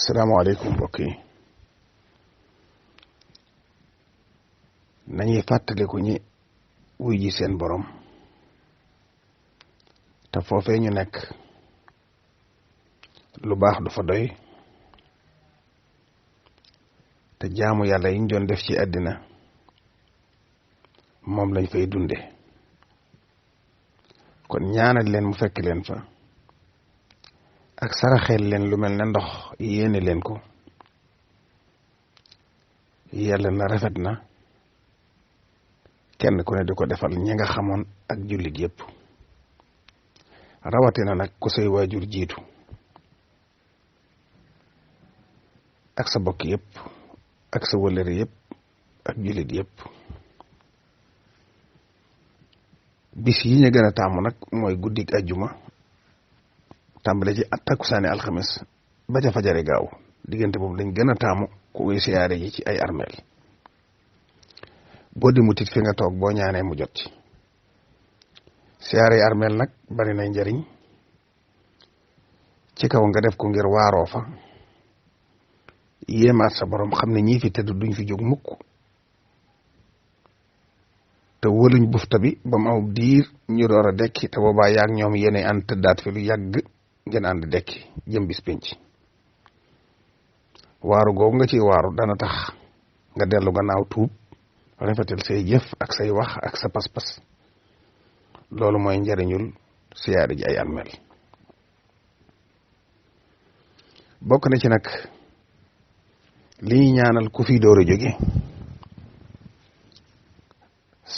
salaamaaleykum mbokk yi nañuy fàttaliku ñi wuy ji seen borom te foofee ñu nekk lu baax du fa doy te jaamu yàlla yiñ doon def ci àddina moom lañ fay dunde kon ñaanal leen mu fekk leen fa ak saraxeel leen lu mel ne ndox yéene leen ko yàlla na rafet na kenn ku ne di ko defal ñi nga xamoon ak jullit yépp rawatina nag ku say waajur jiitu ak sa bokk yépp ak sa wëllëre yépp ak jullit yépp bis yi ñu gën a taamu nag mooy guddik ajjuma tàmbale ci takkusaani alxames ba ca fajare gaaw diggante boobu lañ gën a taamu ku koy siyaare ji ci ay armeel boo demutit fi nga toog boo ñaanee mu jot ci siyaare armeel nag bari na njariñ ci kaw nga def ko ngir waaroo fa yéemaat sa borom xam ne ñii fi tëdd duñ fi jóg mukk te wëluñ bufta bi ba mu aw diir ñu door a dekki te boobaa yaag ñoom yéene ànd tëddaat fi lu yàgg ngeen ànd dekki jëm bis penc waaru googu nga ciy waaru dana tax nga dellu gannaaw tuub rafetal say jëf ak say wax ak sa pas-pas loolu mooy njariñul siyaare ji ay armeel bokk na ci nag li ñaanal ku fi door a jóge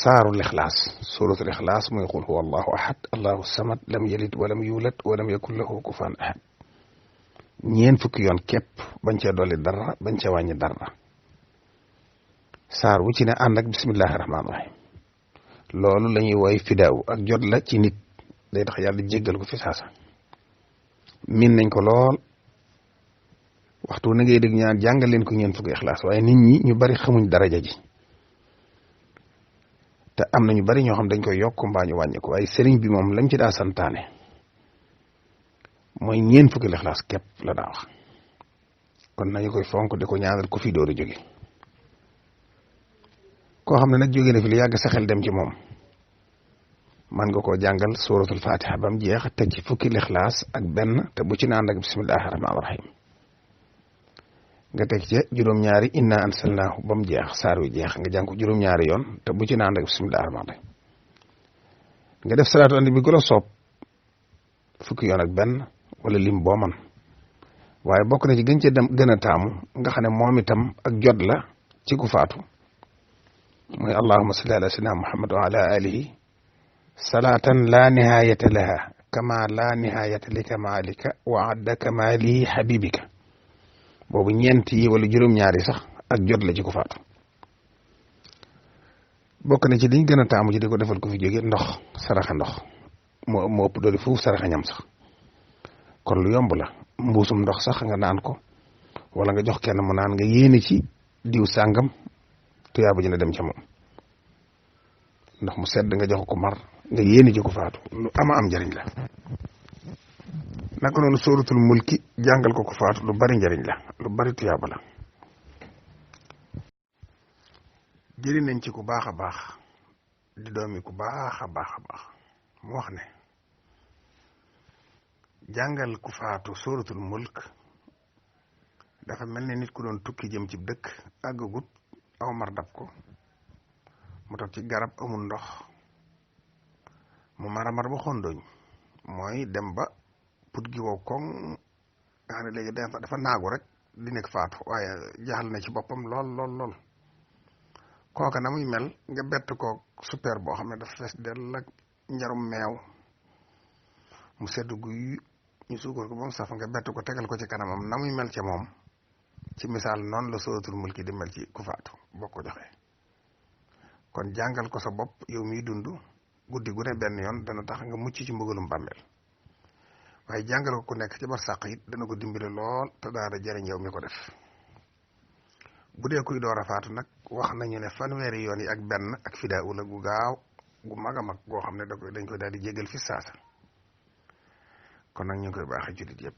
saaru lixlaas suratul ixlaas muy qul huwa allahu ahad allahu samad lam yalid walam yulad walam yakun lahu kufuwan ahad ñeen fukki yoon képp bañ cee dolli dara bañ cee wàññi dara saar wu ci ne ànd ak bismillahi rahmaani rahim loolu la ñuy woy fidaaw ak jot la ci nit day tax yàlla jéggal ko fi saasa min nañ ko lool waxtu na ngay dégg ñaan jàngal leen ko ñeen fukki ixlaas waaye nit ñi ñu bari xamuñ daraja ji te am na ñu bari ñoo xam dañ koy yokk mbaa ñu wàññi ko waaye sëriñ bi moom lañ ci daa santaane mooy ñeen fukki lixlaas képp la daa wax kon nañu koy fonk di ko ñaanal ku fi door a jóge koo xam ne nag jóge na fi lu yàgg sa xel dem ci moom man nga koo jàngal suratul fatiha ba mu jeex teg ci fukki lixlaas ak benn te bu ci naan ak bismillahi rahmaani rahim nga teg ca juróom-ñaari inna ansalnaahu ba mu jeex saar wi jeex nga jàng ko juróom-ñaari yoon te bu ci naan ak bismillahi rahmaani rahim nga def salaatu andi bi gën a soob fukki yoon ak benn wala lim boo man waaye bokk na ci gën ca dem gën a taamu nga xam ne moom itam ak jot la ci ku faatu mooy allahumma salli ala sayyidina muhammad wa ala alihi salaatan la nihayata laha kama la nihayata li kamalika wa adda kamali habibika boobu ñeent yi wala juróom-ñaari sax ak jot la ci ku faatu bokk na ci liñ gën a taamu ci di ko defal ko fi jóge ndox saraxa ndox moo ëpp doole foofu saraxa ñam sax kon lu yomb la mbuusum ndox sax nga naan ko wala nga jox kenn mu naan nga yéene ci diw sàngam tuyaaba ji na dem ca moom ndox mu sedd nga jox ko mar nga yéene ci ku faatu lu ama am njariñ la naka noonu sóoratul mulki jàngal ko ku faatu lu bari njariñ la lu bari tuyaaba la jëri nañ ci ku baax a baax di doomi ku baax a baax a baax mu wax ne jàngal ku faatu sóoratul mulk dafa mel ne nit ku doon tukki jëm ci dëkk àggagut aw mar dab ko mu toog ci garab amul ndox mu mar ba xondooñ mooy dem ba put gi wow koŋ nga xam ne léegi dafa naagu rek di nekk faatu waaye jaaxal na ci boppam lool kooka na muy mel nga bett ko super boo xam ne dafa fees dell ak njarum meew mu sedd guy ñu suukar ko ba mu saf nga bett ko tegal ko ci kanamam na muy mel ca moom ci misaal noonu la suratul mulki di mel ci ku faatu boo ko joxee kon jàngal ko sa bopp yow miy dund guddi gu ne benn yoon dana tax nga mucc ci mbugalum bàmmeel waaye jàngal ko ku nekk ci bar sàq it dana ko dimbali lool te daana jëriñ yow mi ko def bu dee kuy door a faatu nag wax nañu ne fanweeri yoon yi ak benn ak fidaa ula gu gaaw gu mag a mag goo xam ne dañ koy daal di jégal fi saasa kon nag ñu ngi koy baaxee jullit yëpp